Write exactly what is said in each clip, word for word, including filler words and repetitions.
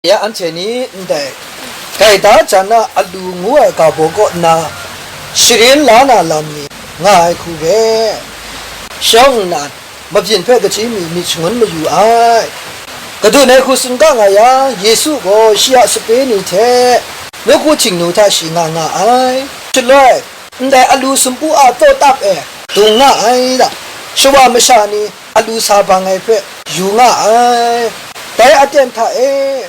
Ya anhte ni ndai gaida jan a alu ngu ai ga baw kaw nna sharin la na lam ni nga ai hku hpe, shawng nnan mabyin hpe kachyi mi myit shangun mayu ai. Gadun ai hku tsun ga nga yang, Yesu gaw shi a sape ni hte nawku Htingnu hta shi nga nga ai. Shaloi, ndai alu sumpu a tawtap e dung nga ai da, shawa masha ni alu sa bang ai hpe yu nga ai. Dai aten hta e,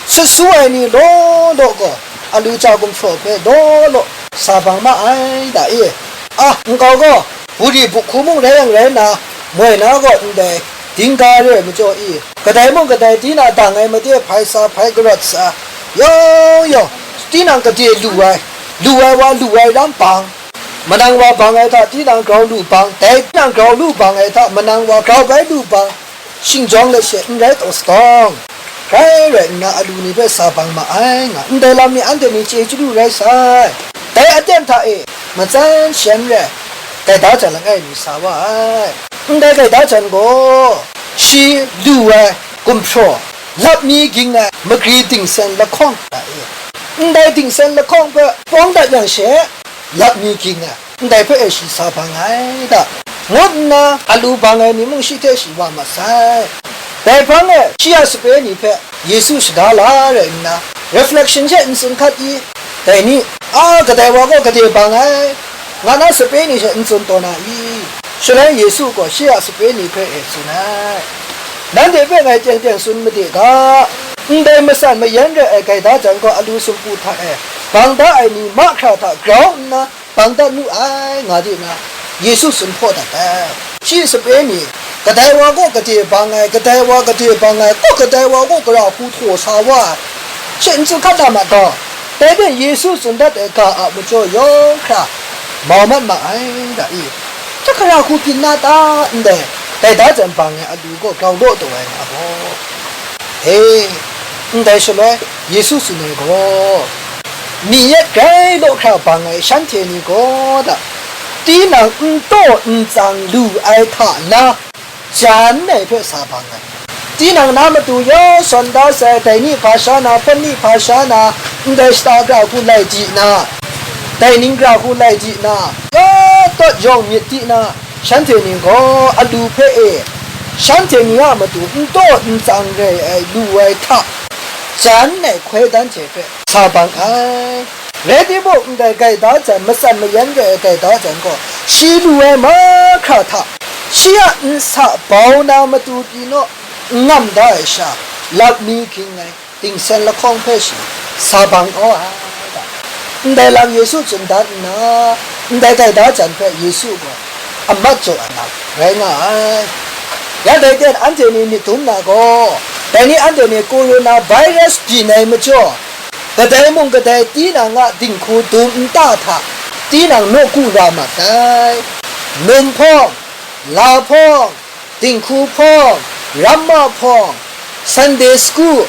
sut su ai ni law law gaw, alu ja gumhpraw hpe law law sa bang ma ai da e. A, nkau gaw, buri buhku mung rai yang rai nna, moi na gaw ndai dingga re ai majaw i, kadai mung kadai tinang dang ai made hpai sa, hpai karawt sa, yawng yawng, tinang gade lu ai, lu ai wa lu ai ram bang, manang wa bang ai hta tinang grau lu bang, dai tinang grau lu bang ai hta manang wa grau bai lu bang, shingjawng let she n rai taw satawng, grai rai nna alu ni hpe sa bang ma ai, nga ndai lam ni anhte ni chye chyalu rai sai. Dai aten hta e, matsan shem re ai gaida jan langai mi sa wa ai. Ndai gaida jan gaw, shi lu ai gumhpraw, lap mi ging ai magri dingsen lahkawng hta e, ndai dingsen lahkawng hpe pawng dat yang she, lap mi ging ai, ndai hpe e shi sa bang ai da, ngut nna alu bang ai ni mung shi hte shi wa mat sai. Dai hpang e shi a sape ni hpe Yesu shada la rai nna, reflection she n tsun hkat i, dai ni, a, kadai wa gaw gade bang ai, nga na sape ni she n tsun taw na i? Shaloi Yesu gaw shi a sape ni hpe e tsun ai, nanhte hpe ngai teng teng tsun made ga, ndai matsan mayan rai ai gaida jan gaw alu sumpu hta e bang da ai ni mahkra hta grau nna bang dat nu ai, nga di na, Yesu tsun hpaw dat ai. Shi sape ni, kadai wa gaw gade bang ai, kadai wa gade bang ai, gaw kadai wa gaw gara hku htaw sa wa ai, she n tsun hkat na ma gaw, dai hpe Yesu tsun dat ai ga a majaw yawng hkra mau mat ma ai, ra i? Hkra hkra hku byin na ta, ndai gaida jan bang ai alu gaw grau law taw ai nga gaw? E, ndai shaloi Yesu tsun ai gaw, mi yet grai law hkra bang ai shanhte ni gaw da, tinang n taw n tsang lu ai hta na, jan ai hpe sa bang ai. Tinang na matu yawng sawn da sai, dai ni hpa sha na, hpawt ni hpa sha na, ndai shata gara hku lai di na, dai ning gara hku lai di na, yawng tawt yawng myit di na, shanhte ni gaw alu hpe e, shanhte ni a matu n taw n tsang rai ai lu ai hta, jan ai hkoi dan hte hpe sa bang ai. Rai timung, ndai gaida jan, matsan mayan rai ai gaida jan gaw, shi lu ai mahkra hta, shi a nsa bau na matu pyi naw n ngam da ai sha, lap mi ging ai dingsen lahkawng hpe shi sa bang kau ai. Ndai lam Yesu tsun dan nna, ndai gaida jan hpe Yesu gaw a mat jaw ai lam rai nga ai. Ya dai ten anhte ni myit dum na gaw, dai ni anhte ni korona virus byin ai majaw, kadai mung kadai tinang a dinghku dum nta hta tinang nawku ra mat ai. Num hpawng, la hpawng, dinghku hpawng, ramma hpawng, Sunday school,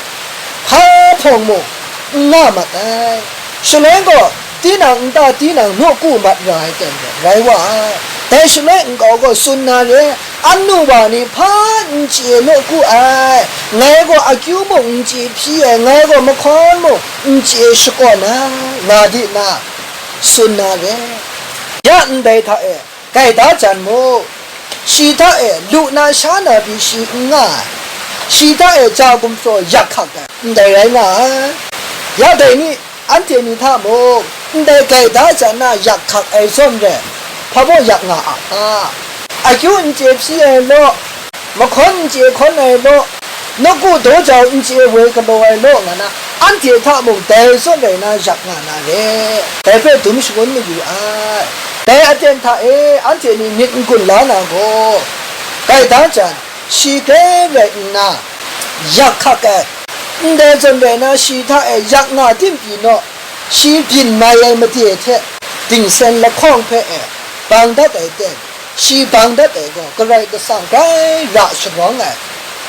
hpa hpawng mung n nga mat ai. Shaloi gaw, tinang nta tinang nawku mat ra ai ten gaw rai wa ai. Dai shaloi nkau gaw tsun na re, anu wa ni hpa n chye nawku ai, ngai gaw akyu mung n chye hpyi ai, ngai gaw mahkawn mung n chye shakawn ai, nga di na, tsun na re. Ya ndai hta e, gaida jan mu, shi hta e lu na sha na pyi shi n nga ai, shi hta e ja gumhpraw yak hkak ai, ndai rai nga ai. Ya dai ni, anhte ni hta mung, ndai gaida jan na yak hkak ai zawn re, hpa baw yak nga a ta? Akyu n chye hpyi ai law, mahkawn n chye hkawn ai law, nawku daw jau n chye woi galaw ai law nga na, anhte hta mung dai zawn rai na yak nga na re, dai hpe dum shangun mayu ai. Dai aten hta e anhte ni myit n gun la na gaw, gaida jan, shi grai rai nna, yak hkak ai, ndai zawn rai na shi hta e yak nga tim pyi naw, shi byin mai ai made hte dingsen lahkawng hpe e bang dat ai ten, shi bang dat ai gaw Karai Kasang grai ra sharawng ai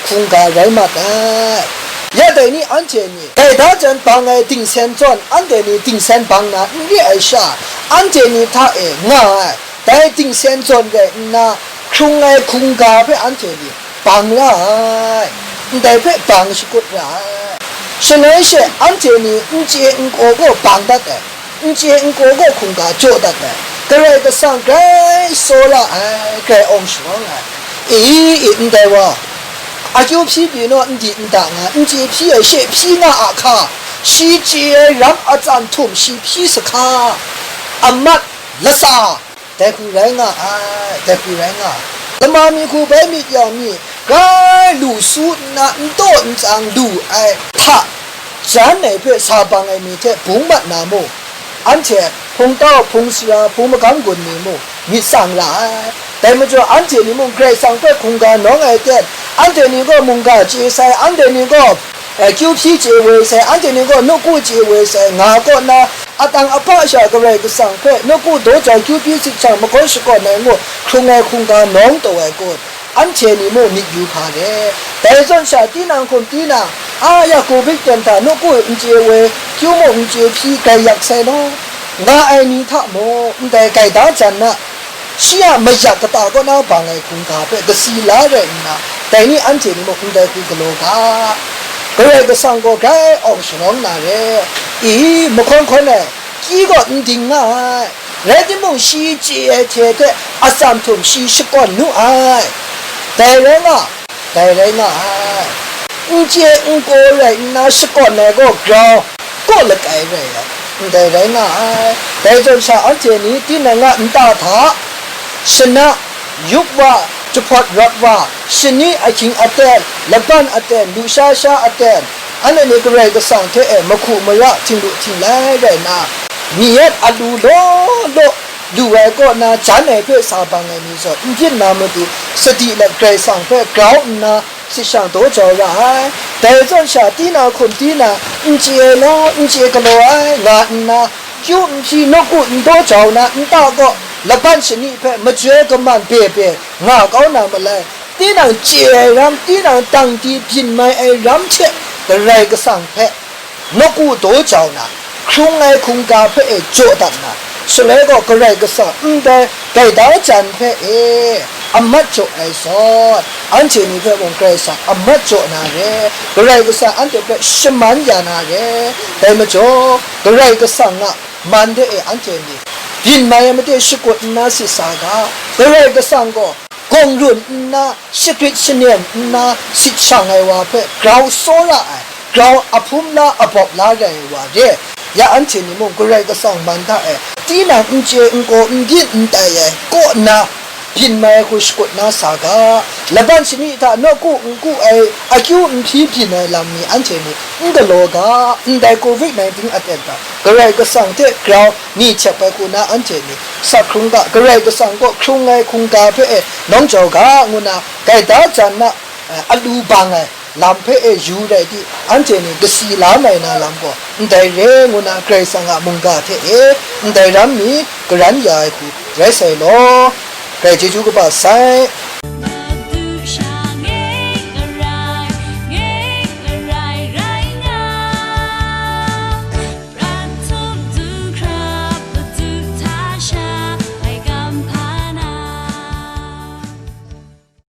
hkungga rai mat ai. Ya dai ni anhte ni gaida jan bang ai dingsen zawn anhte ni dingsen bang na n re ai sha, anhte ni hta e nga ai dai dingsen zawn rai nna, hkrung ai hkungga hpe anhte ni bang ra ai, ndai hpe bang shakut ra ai. Shaloi she anhte ni n chye n kaw gaw bang dat ai, n chye n kaw gaw hkungga jaw dat ai, Karai Kasang grai tsawra ai, grai awng sharawng ai. I, i, ndai wa, akyu hpyi pyi naw, n di n da nga, n chye hpyi ai she hpyi nga a hka, shi chye ai ram a tsan htum shi hpyi sa hka, amat, latsa, dai hku rai nga ai, dai hku rai nga ai. Lama mi hku bai myit ya mi, grai lu su nna n taw n tsang lu ai hta, jan ai hpe sa bang ai mi hte bung mat na mu, anhte hpung tau, hpung sara, hpung magam gun ni mu, myit tsang ra ai. Dai majaw, anhte ni mung Karai Kasang hpe hkungga nawng ai ten, anhte ni gaw mungga chye sai, anhte ni gaw, eh, kyu hpyi chye woi sai, anhte ni gaw nawku chye woi sai, nga kaw na, atang apa sha Karai Kasang hpe nawku daw jau kyu hpyi sit shang magawn shakawn ai ngu hkrung ai hkungga nawng taw ai kun, anhte ni mung myit yu hpa re. Dai zawn sha, tinang hkum tinang, a ya Covid ten hta nawku n chye woi, kyu mung n chye hpyi grai yak sai law, nga ai ni hta mung, ndai gaida jan na, shi a mayak kata kaw na bang ai hkungga hpe kasi la rai nna, dai ni anhte ni mung ndai hku galaw ga, Karai Kasang gaw grai awng sharawng na re. I, mahkawn hkawn ai, kyi gaw n ding nga ai, rai timung, shi chye ai hte hte atsam htum shi shakawn nu ai. Dai rai nga, dai rai nga ai. N chye n kaw rai nna shakawn ai gaw grau, kaw lakai rai ai, ndai rai nga ai. Dai zawn sha, anhte ni tinang a nta hta, shana, yup wa, jahpawt rawt wa, shani ahkying aten, laban aten, lusha sha aten, anhte ni Karai Kasang hte e mahku mara, htinglu htinglai rai nna, mi yet alu law law lu ai kaw na jan ai hpe sa bang ai ni zawn, n byin na matu, sadi let Karai Kasang hpe grau nna, sit shang daw jau ra ai. Dai zawn sha, tinang hkum tinang, n chye ai law, n chye galaw ai, nga nna, kyu n hpyi, nawku n daw jau na nta kaw, laban shani hpe majoi kaman bye bye nga kau na malai, tinang chye ai ram, tinang tang di byin mai ai ram hte Karai Kasang hpe nawku daw jau na, hkrung ai hkungga hpe e jaw dat na, shaloi gaw Karai Kasang ndai gaida jan hpe e amat jaw ai zawn, anhte ni hpe mung Karai Kasang amat jaw na re, Karai Kasang anhte hpe shaman ya na re. Dai majaw, Karai Kasang a man de e anhte ni byin mai ai made shakut nna sit sa ga, Karai Kasang gaw gawng run nna, shagrit shanem nna sit shang ai wa hpe grau tsawra ai, grau ahpum la abawp la rai ai wa re. Ya anhte ni mung Karai Kasang man hta e, tinang n chye n kaw n byin n tai ai kaw nna, byin mai ai hku shakut na sa ga, laban shani hta nawku n ku ai, akyu n hpyi byin ai lam ni anhte ni n galaw ga, ndai Covid nineteen aten hta Karai Kasang hte grau ni htyep ai hku na anhte ni sak hkrung ga, Karai Kasang kaw hkrung ai hkungga hpe e nawng jau ga, ngu na gaida jan na, eh, alu bang ai lam hpe e yu rai di, anhte ni kasi la mai na lam gaw ndai re, ngu na Karai Kasang a mungga hte e ndai ram mi garan ya ai hku rai sai law, Karai chyeju kaba sai.